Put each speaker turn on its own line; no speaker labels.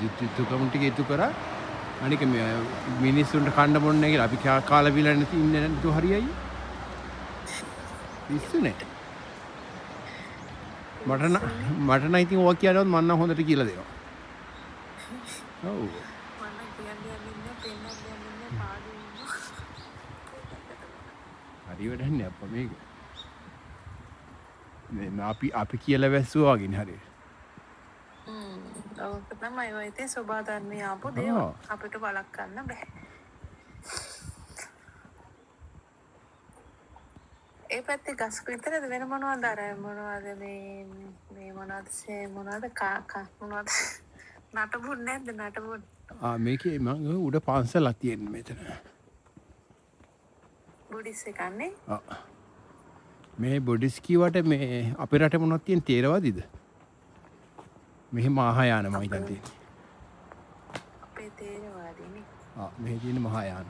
යුතුකම් ටික ඉටු කරා. අනික මේ මිනිස්සුන්ට කන්න බොන්න කියලා අපි කාලා බීලා නැති ඉන්නේ නැතුව හරියයි. පිස්සුනේ. මට නම් මට නම් ඉතින් ඔවා කියනවත් මං නම් හොඳට කියලා දෙනවා. ඔව්.
මම නම් කියන්න යන්නේ නෑ, පෙන්නන්න යන්නේ නෑ, පාඩුවේ ඉන්නවා.
හරි වැඩක් නෑ අප්පා මේක. මේ අපි අපි කියලා වැස්සුවා වගේනේ හරියට.
ඕක තමයි ඔය ඉතින් සෝබා ධර්මයේ ආපු දේවල්. අපිට වළක්වන්න බෑ. ඒ පැත්තේ ගස් විතරද වෙන මොනවද අර මොනවද මේ මේ මොනවද සේ මොනවද කා කා මොනවද නටබුන් නැද්ද නටබුන්?
ආ, මේකේ මං උඩ පන්සලක් තියෙන්නේ මෙතන.
බුඩිස් එකන්නේ?
ආ. මේ බුඩිස් කිව්වට මේ අපේ රටේ මොනවද තියෙන තේරවාදීද? මෙහි මහායාන මං හිතන්නේ තියෙන්නේ.
අපේ තේරවාදීනේ.
ආ, මෙහි තියෙන මහායාන.